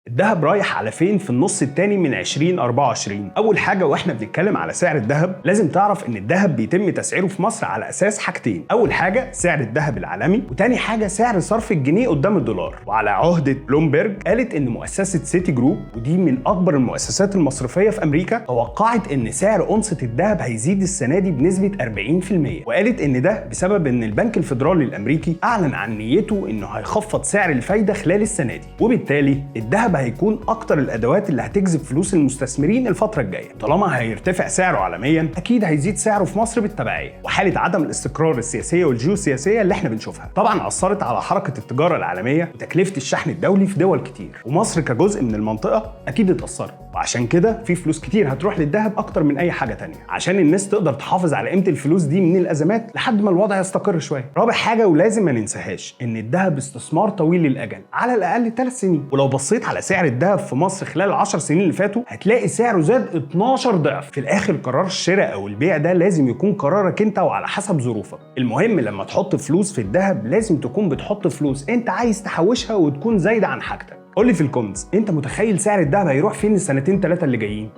الذهب رايح على فين في النص الثاني من 2024؟ اول حاجه، واحنا بنتكلم على سعر الذهب، لازم تعرف ان الذهب بيتم تسعيره في مصر على اساس حاجتين: اول حاجة سعر الذهب العالمي، وتاني حاجة سعر صرف الجنيه قدام الدولار. وعلى عهده بلومبرج قالت ان مؤسسة سيتي جروب، ودي من اكبر المؤسسات المصرفية في امريكا، توقعت ان سعر اونصه الذهب هيزيد السنة دي بنسبة 40%، وقالت ان ده بسبب ان البنك الفيدرالي الامريكي اعلن عن نيته انه هيخفض سعر الفايدة خلال السنة دي، وبالتالي الذهب هيكون اكتر الادوات اللي هتجذب فلوس المستثمرين الفترة الجايه. طالما هيرتفع سعره عالميا، اكيد هيزيد سعره في مصر بالتبعيه. وحاله عدم الاستقرار السياسية والجيوسياسيه اللي احنا بنشوفها طبعا اثرت على حركة التجارة العالمية وتكلفة الشحن الدولي في دول كتير، ومصر كجزء من المنطقة اكيد اتاثرت. وعشان كده في فلوس كتير هتروح للذهب اكتر من اي حاجة تانية، عشان الناس تقدر تحافظ على قيمة الفلوس دي من الازمات لحد ما الوضع يستقر شويه. رابع حاجة ولازم ما ننساهاش، ان الذهب استثمار طويل الاجل، على الاقل 3 سنين. ولو بصيت على سعر الذهب في مصر خلال ال10 سنين اللي فاتوا، هتلاقي سعره زاد 12 ضعف. في الاخر، قرار الشراء او البيع ده لازم يكون قرارك انت وعلى حسب ظروفك. المهم لما تحط فلوس في الذهب، لازم تكون بتحط فلوس انت عايز تحوشها وتكون زايدة عن حاجتك. قول لي في ال comments، انت متخيل سعر الذهب هيروح فين السنتين ثلاثة اللي جايين؟